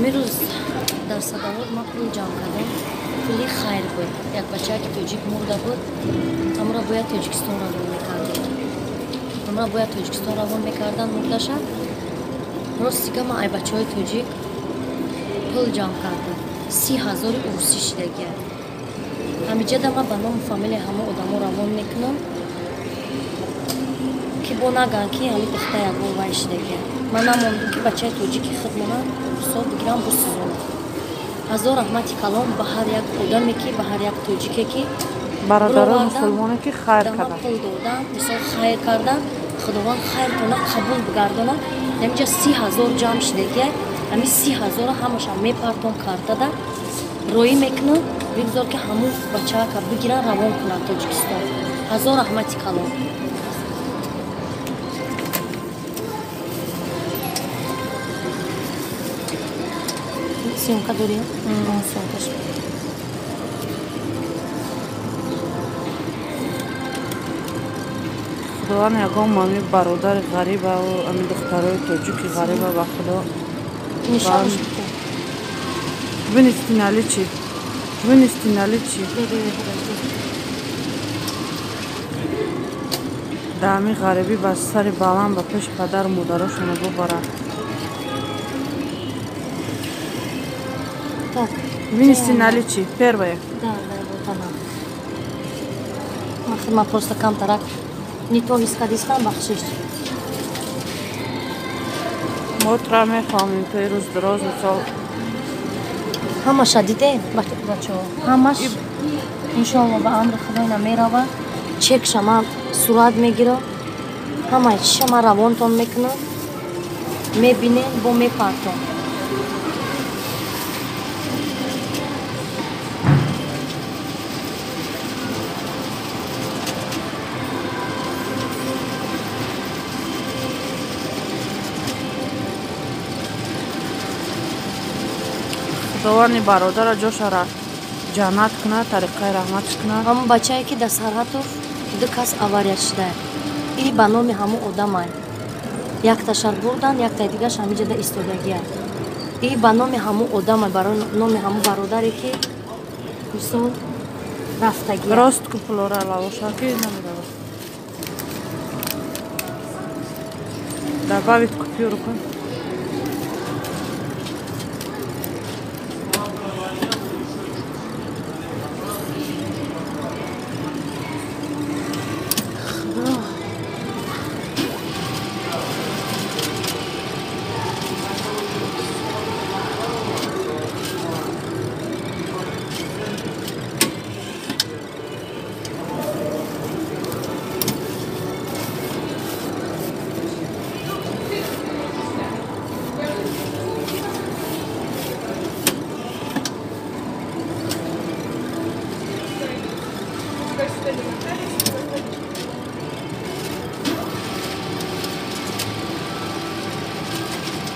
Ҳамин рӯз дар Садовод ман пул ҷамъ кардам. Пули хайр буд. Як бачае ки тоҷик мурда буд, ҳамонро бояд Тоҷикистон равон мекардем. Ҳамонро бояд Тоҷикистон равон мекардан мурдаша. Рости га ман ай бачаҳои тоҷик пул ҷамъ кардам. 30 000 урусӣ шидагия. Ҳамиҷада ман ба ному фамилияи ҳамон одамо равон мекунам, ки бо наган ки ҳами духта ягон вай шидагия. Ман намондум ки бачаи тоҷики худмона урусо бигирам, бисӯзонам. Ҳазор раҳмати калом ба ҳар як одаме ки, ба ҳар як тоҷике ки бародарои мусулмоне ки хайр кардан, пул додан, мисол хайр кардан, Худованд хайртона қабул бигардонад. Ҳаминҷа 30 000 ҷамъ шидагия. Ҳамин 30 000-ро ҳамаша мепартом, картада роӣ мекунам. Бигзор ки ҳамун бачаака бигиран, равон кунанд Тоҷикистон. Ҳазор раҳмати калом. Съёмка дорӣ? Съёмкаш. Худованд ягон ами бародари ғарибаву ами духтарои тоҷики ғариба ба Худо вынести наличие, вынести наличие. Да ами ғарибӣ ба сари баланд, ба пеши падару модарошонро бубарад. Так. Вынести наличие. Первое. Да, вот она. Ман просто камтарак не то ҳис кардистам, бахшиш. Мо тура мефаҳмем, то рӯз дароз мисол. Ҳамаша дидем, бачаҳо, ҳамаш иншоалло ба амри Худо ина меравад. Чекша ман сурат мегирам, ҳамаи чиша ман равонтон мекунам, мебинем, бо мепартом. Худованди бародара ҷошара ҷаннат кунад, тариқаи раҳматш кунад. Ҳамон бачае ки дар Саратов ду кас авария шуда, и ба номи ҳамон одамай. Якташар бурдан, яктаи дигаш ҳамиҷада истодагия. И ба номи ҳамон одамай, барои номи ҳамон бародаре ки мисол рафтагия. Рост ку, пулора лавошаки намеравад. Добавить купюру кун.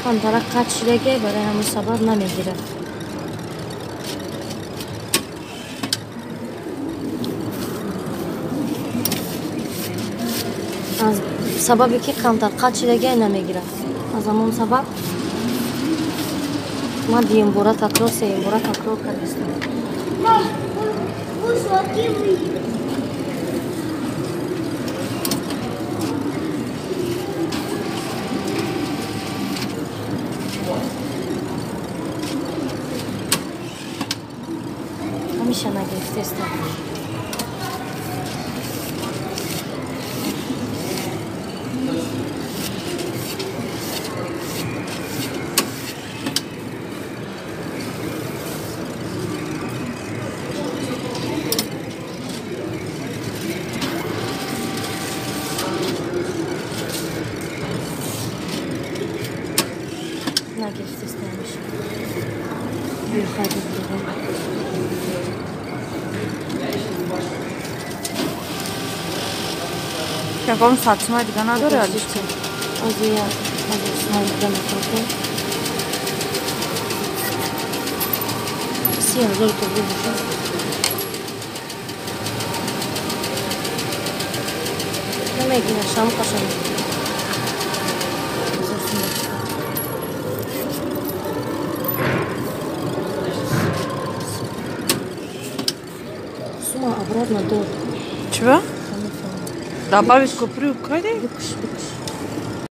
Камтарак қатъ шидаге, барои ҳамин сабаб намегирад. Аз сабабе ки камтар қатъ шидаге, намегирад. Аз ҳамон сабаб ман дуюмбора такрор, сеюмбора такрор кардистам. Мам, высокий выйдет. Ҳамеша нагирифтестам. Нагирифтестам ҳамеша. Бехайр. Ягон сатсмай дига надори, Алишка? Озия, сатсмай дига мекунам. 30 000 тубли бошад. Намегира, шам қашан. Сума обратно дод. Чиба? Добавить купрю кади? Бикуш, бикуш.